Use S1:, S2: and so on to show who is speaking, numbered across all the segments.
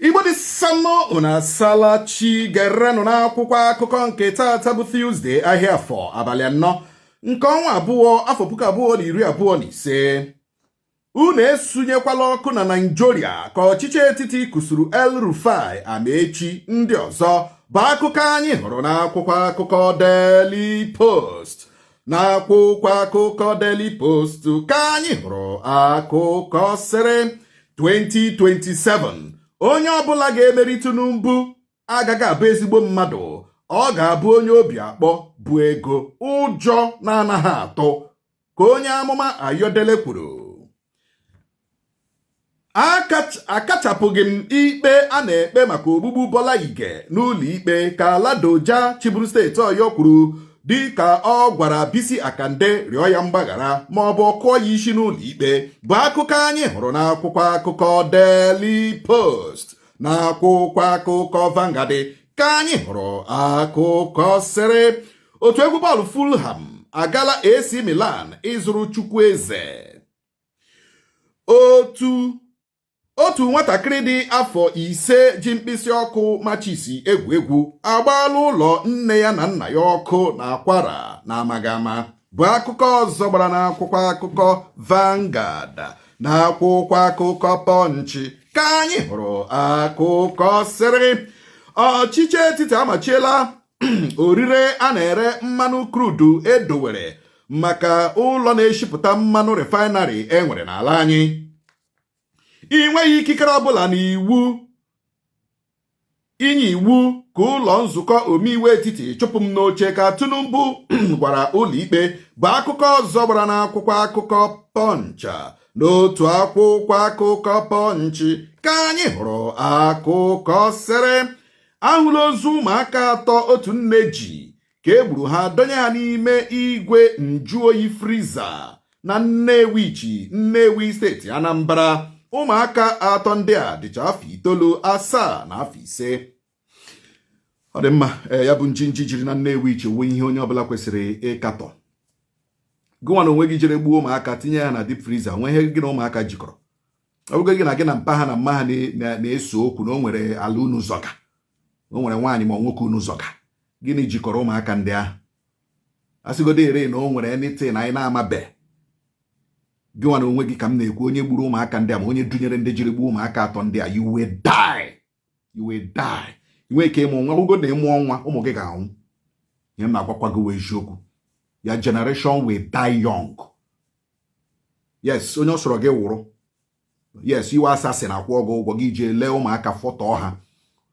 S1: Igbo dị samụ, unu asala chi. Gerenụ n'akwụkwọ akụkọ nke taata bụ Tuesday, ahịa Afọ, abalị 4 nke ọnwa 2, afọ 2025. Unu esunyekwala ọkụ na Naijiria, ka ọchịchị etiti kụsuru El Rufai, Amaechi, ndị ọzọ, bụ akụkọ anyị hụrụ n'akwụkwọ akụkọ Daily Post. N'akwụkwọ akụkọ Daily Post ka anyị hụrụ akụkọ sịrị, 2027, onye ọbụla ga-emeri Tinubu agaghị abụ ezigbo mmadụ, ọ ga-abụ onye obi akpọ bụ ego ụjọ na-anaghị atụ, ka onye amụma Ayodele kwuru. Akachapụghị m ikpe a na-ekpe maka ogbugbu Bola Ige n'ụlọ ikpe, ka Ladoja chịburu steeti Ọyọ kwuru, dị ka ọ gwara Bisi Akande rịọ ya mgbaghara ma ọ bụ ọkụọ ya isi n'ụlọ ikpe, bụ akụkọ anyị hụrụ n'akwụkwọ akụkọ Daily Post. N'akwụkwọ akụkọ Vanguard ka anyị hụrụ akụkọ sịrị, otu egwu bọọlụ Fulham agala AC Milan ịzụrụ Chukwueze. Otu nwatakịrị dị afọ 5 ji mkpịsị ọkụ machisi egwu egwu agbaala ụlọ nne ya na nna ya ọkụ na Akwara na amaghị ama, bụ akụkọ ọzọ gbara n'akwụkwọ akụkọ Vanguard. Na akwụkwọ akụkọ Punch ka anyị hụrụ akụkọ sịrị, ọchịchị etiti amachiela orire a na-ere mmanụ crude edowere maka ụlọ na-eshipụta mmanụ refinery e nwere n'ala anyị. Ị nweghị ikikere ọbụla n'iwu inye iwu ka ụlọ nzukọ omeiwu etiti chụpụ m n'oche, ka Tinubu gwara ụlọikpe, bụ akụkọ ọzọ gbara n'akwụkwọ akụkọ Punch. N'otu akwụkwọ akụkọ Punch ka anyị hụrụ akụkọ sịrị, ahụla ozu ụmụaka atọ otu nne ji ka e gburu ha, donye ha n'ime igwe njuoyi freezer na Nnewichi, Nnewi, steeti Anambra. Ụmụaka atọ ndị a dịcha afọ 9, 7 na afọ 5. Ọ dị mma. Ya bụ njinji jiri na Nnewichi wuo ihe onye ọbụla kwesịrị ịkatọ. Gụnwa na onwe gị jere gbuo ụmụaka tinye ha na deep freezer, nwee ihe gị na ụmụaka jikọrọ? Ọ bụgo gị na mpa ha na mma ha na-eso okwu na o nwere ala unu zọga, o nwere nwaanyị ma nwoke unu zọga, gịnị jikọrọ ụmụaka ndị ahụ? Asịgodo ere na o nwere anything anyị na-amabe. Gị nwa na onwe gị ka m na-ekwu, onye gburu ụmụaka ndị a, ma onye dunyere ndị jiri gbuo ụmụaka atọ ndị a, you will die, you will die. Ị nwee ike ịmụ nwa, ọgụgo na ịmụọ nwa, ụmụ gị ga-anwụ. Ihe m na-agwakwa gị wee eziokwu. Your generation will die young. Yes, onye ọ sọrọ gị wụrụ. Yes, iwe assassin akwụ ọgụ ụgwọ gị jee lee ụmụaka fọtọọ ha,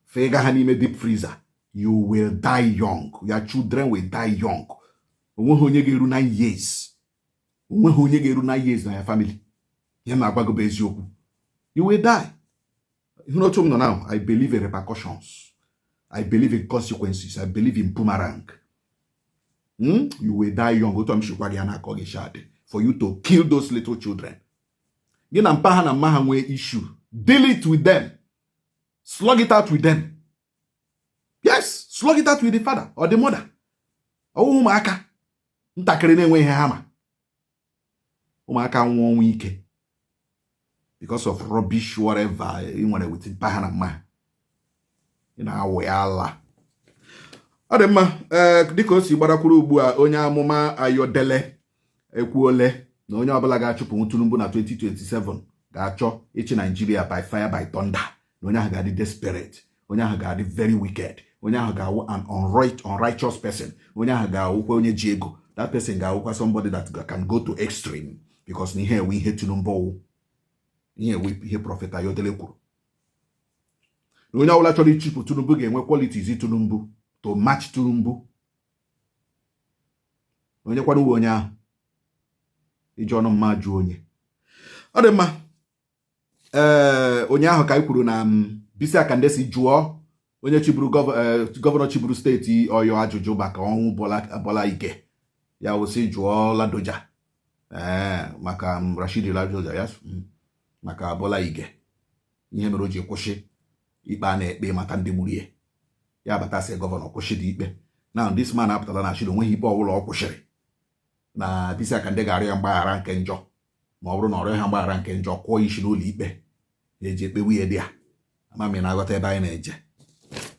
S1: fega ha n'ime deep freezer, you will die young. Your children will die young. Onweghị onye ga-eru 9 years, onweghị onye ga-eru 9 years na ya family. Ihe m na-agwa gị bụ eziokwu. You will die. Ihe otu m nọ now, I believe in repercussions, I believe in consequences, I believe in boomerang. You will die young. Otu m shikwa gị ya na-akọ gị shadị for you to kill those little children. Gị na mpa ha na mma ha nwee issue, deal it with them, slug it out with them. Yes, slug it out with the father or the mother. Ọwụ ụmụaka ntakịrị na-enwe ihe ha ma. Ụmụaka nwụọ ọnwụ ike because of rubbish whatever ị nwere with mpa ha na mma ha. Ị na-awụ ya ala. Ọ dị mma. Ee, dịka o si gbarakwuru ugbu a, onye amụma Ayodele ekwuole na onye ọbụla ga-achụpụ Tinubu na 2027 ga-achọ ịchị Naijiria by fire, by thunder, na onye ahụ ga-adị desperate, onye ahụ ga-adị very wicked, onye ahụ ga-awụ an unrighteous person, onye ahụ ga-awụkwa onye ji ego. That person ga-awụkwa somebody that can go to extreme, because na ihe ewe ihe Tinubu wụ, ihe ewe ihe Prophet Ayodele kwuru, na onye ọbụla chọrọ ịchịpụ Tinubu ga-enwe qualities Tinubu to match Tinubu. Onye kwara uwe onye ahụ iji ọnụ mma jụọ onye. Ọ dị mma. Ee, ụnyaahụ ka anyị kwuru na Bisi Akande si jụọ onye chịburu gọvanọ chịburu steeti Ọyọ ajụjụ maka ọnwụ Bola Ige. Ya wụsị jụọ Ladoja, ee, maka Rashidi Ladoja ya, maka Bola Ige, ihe mere o ji kwụsị ikpe a na-ekpe maka ndị gburu ya. Ya batasị gọvanọ kwụsị dị ikpe. Now this man apụtala na achịrị onweghị ikpe ọbụla ọ kwụsịrị, na Bisi Akande ga-arịọ ya mgbaghara nke njọ, ma ọ bụrụ na ọ rịọ ha mgbaghara nke njọ, kwụọ isi n'ụlọ ikpe eji ekpewu ya dị ya. Ama m na-aghọta ebe anyị na-eje.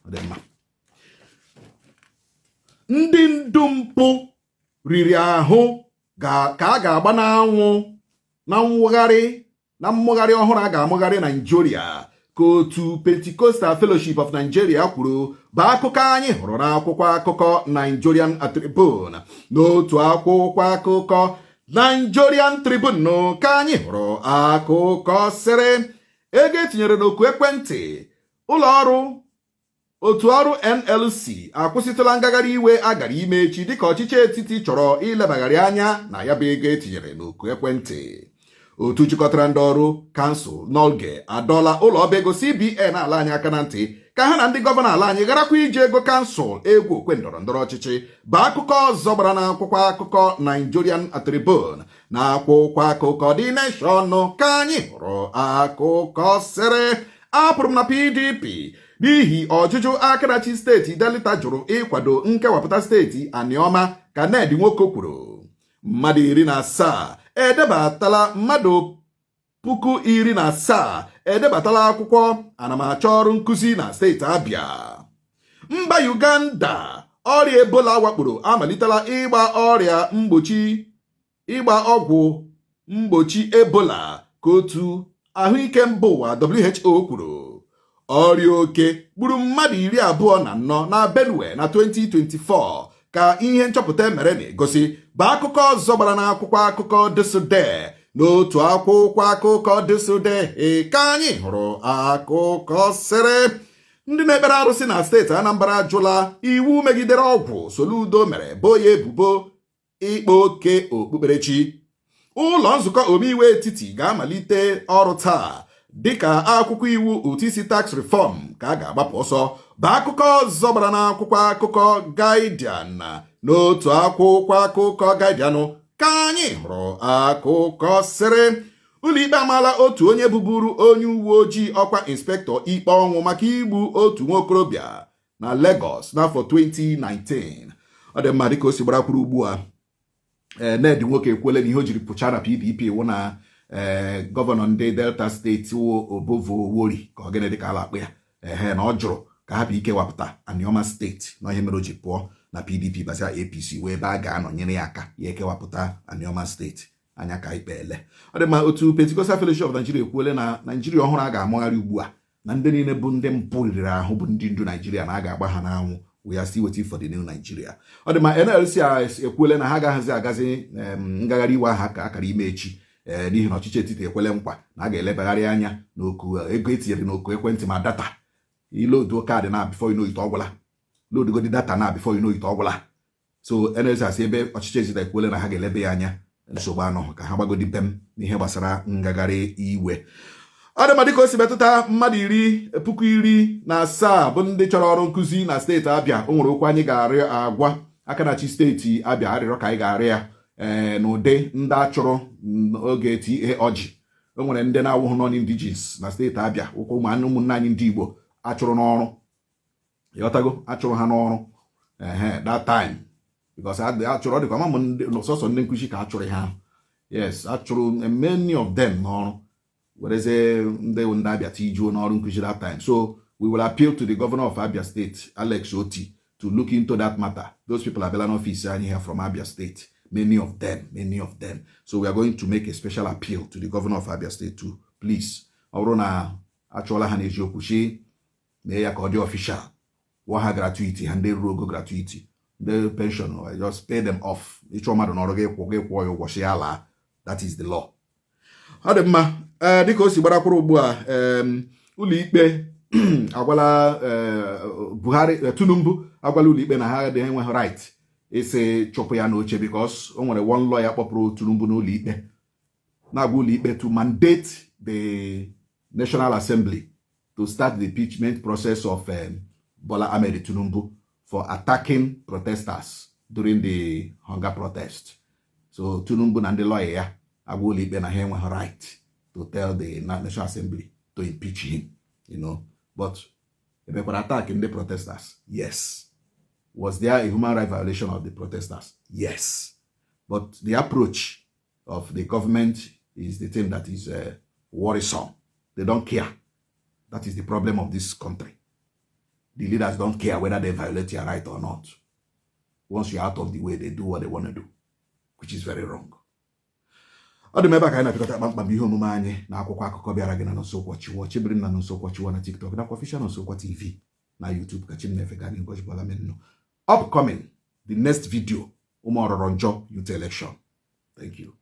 S1: Ọ dị mma. Ndị ndu mpụ riri ahụ ka a ga-agba n'anwụ na mwugharị na mmụgharị ọhụrụ a ga-amụgharị Naijiria, ka otu Pentecostal Fellowship of Nigeria kwuru, bụ akụkọ anyị hụrụ n'akwụkwọ akụkọ Nigerian Tribune. N'otu akwụkwọ akụkọ Nigerian Tribune ka anyị hụrụ akụkọ sịrị ego etinyere n'oku ekwentị, ụlọ ọrụ otu ọrụ NLC akwụsịtụla ngagharị iwe a gara ime echi, dịka ọchịchị etiti chọrọ ilebagharị anya na ya bụ ego etinyere n'oku ekwentị. Otu jikọtara ndị ọrụ kansụl NULGE adọla ụlọ ọba ego CBN ala anyị aka na ntị ka ha na ndị gọvanọ ala anyị garakwa iji ego kansụl egwu okwe ndọrọ ndọrọ ọchịchị, bụ akụkọ ọzọ gbara n'akwụkwọ akụkọ Nigerian Tribune. Na akwụkwọ akụkọ The Nation ka anyị hụrụ akụkọ sịrị apụrụ m na PDP n'ihi ọjụjụ Akarachi steeti Delta jụrụ ịkwado nkewapụta steeti Anioma, ka Ned Nwoko kwuru. Mmadụ 17 edebatala, mmadụ 17,000 edebatala akwụkwọ anamachọ ọrụ nkụzi na steeti Abịa. Mba Uganda ọrịa Ebola wakporo amalitela ịgba ọrịa mgbochi, ịgba ọgwụ mgbochi Ebola, ka otu ahụike mba ụwa WHO kwuru. Ọrịa oke gburu mmadụ 24 na Benue na 2024, ka ihe nchọpụta emere na-egosi, bụ akụkọ ọzọ gbara n'akwụkwọ akụkọ ThisDay. N'otu akwụkwọ akụkọ ThisDay ka anyị hụrụ akụkọ sịrị ndị na-ekpere arụsị na steeti Anambra ajụla iwu megidere ọgwụ Soludo mere, bo ya ebubo ịkpa oke okpukperechi. Ụlọ nzukọ omeiwu etiti ga-amalite ọrụ taa, dịka akwụkwọ iwu ụtụisi tax reform ka a ga-agbapụ ọsọ, bụ akụkọ ọzọ gbara n'akwụkwọ akụkọ Guardian. N'otu akwụkwọ akụkọ Guardian ka anyị hụrụ akụkọ sịrị ụlọikpe amaala otu onye bụburu onye uwe ojii ọkwa inspector ikpe ọnwụ maka igbu otu nwaokorobịa na Lagos n'afọ 2019. Ọ dị mma. Dịka o si gbarakwuru ugbu a, ee, Ned Nwoko ekwuole na ihe o jiri pụcha na PDP wụ na ee, gọvanọ ndị Delta steeti wụ Oborevwori, ka ọ gịnị dịka ala akpụ ya, ehe, na ọ jụrụ ka hapụ ikewapụta Anioma steeti, na ihe mere o ji pụọ na PDP bazia APC, wee ebe a ga-anọnyere ya aka ya ekewapụta Anioma steeti. Anya ka ikpe ele. Ọ dị mma. Otu Pentecostal Fellowship of Nigeria ekwuole na Naijiria ọhụrụ a ga-amụgharị ugbu a, na ndị niile bụ ndị mpụ riri ahụ bụ ndị ndu Naijiria, na a ga-agba ha n'anwụ. We are still waiting for the new Nigeria. Ọ dị mma. NLC ekwuole na ha agaghịzi agazi ngagharị iwe ahụ ka akara ime echi, n'ihi na ọchịchị etiti ekwele nkwa na a ga-elebagharị anya n'oku ego etinyere n'oku ekwentị ma data. Iloduo card na before you know it, ọgwụla. Loadugodi data na before you know it, ọgwụla. So NLC asị ebe ọchịchị etiti ekwuole na ha ga-elebe ya anya, nsogbu anọghị, ka ha gbagodi pem n'ihe gbasara ngagharị iwe. Ọ dị mma. Dịka o si metụta mmadụ 17,000 bụ ndị chọrọ ọrụ nkụzi na steeti Abịa, o nwere okwu anyị ga-arịọ agwa aka na-achị steeti Abịa. Arịrịọ ka anyị ga-arịọ ya, ee, n'ụdị ndị achụrụ n'oge T.A. Ọjị. O nwere ndị na-awụghị non indigenes na steeti Abịa, ụkwa ụmụnne anyị ndị Igbo achụrụ n'ọrụ. Ịghọtago? Achụrụ ha n'ọrụ, ehe, that time, because achụrụ, ọ dịkwa ama m sọsọ ndị nkụzi ka achụrụ ha. Yes, achụrụ many of them n'ọrụ, werezie ndị Abịa tijuo n'ọrụ nkụzi that time. So we will appeal to the governor of Abia State, Alex Otti, to look into that matter. Those people abịala n'ọfịs anyị here from Abia State, many of them, many of them. So we are going to make a special appeal to the governor of Abia State to please, ọ bụrụ na achụọla ha n'eziokwu, chi mee ya ka ọ dị official, kwụọ ha gratuity ha, ndị ruru ogo gratuity, ndị pension, just pay them off. Ịchụọ mmadụ n'ọrụ, gị kwụ, gị kwụọ ya ụgwọ, shi ya laa. That is the law. Ọ dị mma. Ee, dịka o si gbarakwuru ugbu a, ụlọikpe agwala Buhari, Tinubu agwala ụlọikpe na ha adịghị enweghị right ịsị chụpụ ya n'oche, because o nwere one lawyer kpọpụrụ Tinubu n'ụlọikpe, na-agwa ụlọikpe to mandate the National Assembly to start the impeachment process of Bola Ahmed Tinubu for attacking protesters during the hunger protest. So Tinubu na ndị lawyer ya agwa ụlọikpe na ha enweghị right to tell the National Assembly to impeach him. But emekwara attack ndị protesters? Yes. Was there a human right violation of the protesters? Yes. But the approach of the government is the thing that is worrisome. They don't care. That is the problem of this country. The leaders don't care whether they violate your right or not. Once you're out of the way, they do what they want to do, which is very wrong. Ọ dị m ebe a ka anyị na-apịkọta kpamkpam ihe omume anyị na akwụkwọ akụkọ bịara gị na Nọnso Chiwo chibiri m na Nọnso Chiwo na TikTok nakwa official Nọnso TV na YouTube. Ka chi m na-efe gani Ngozi Bola Menno. Upcoming, the next video, ụmụ ọrọrọ njọ youth election. Thank you.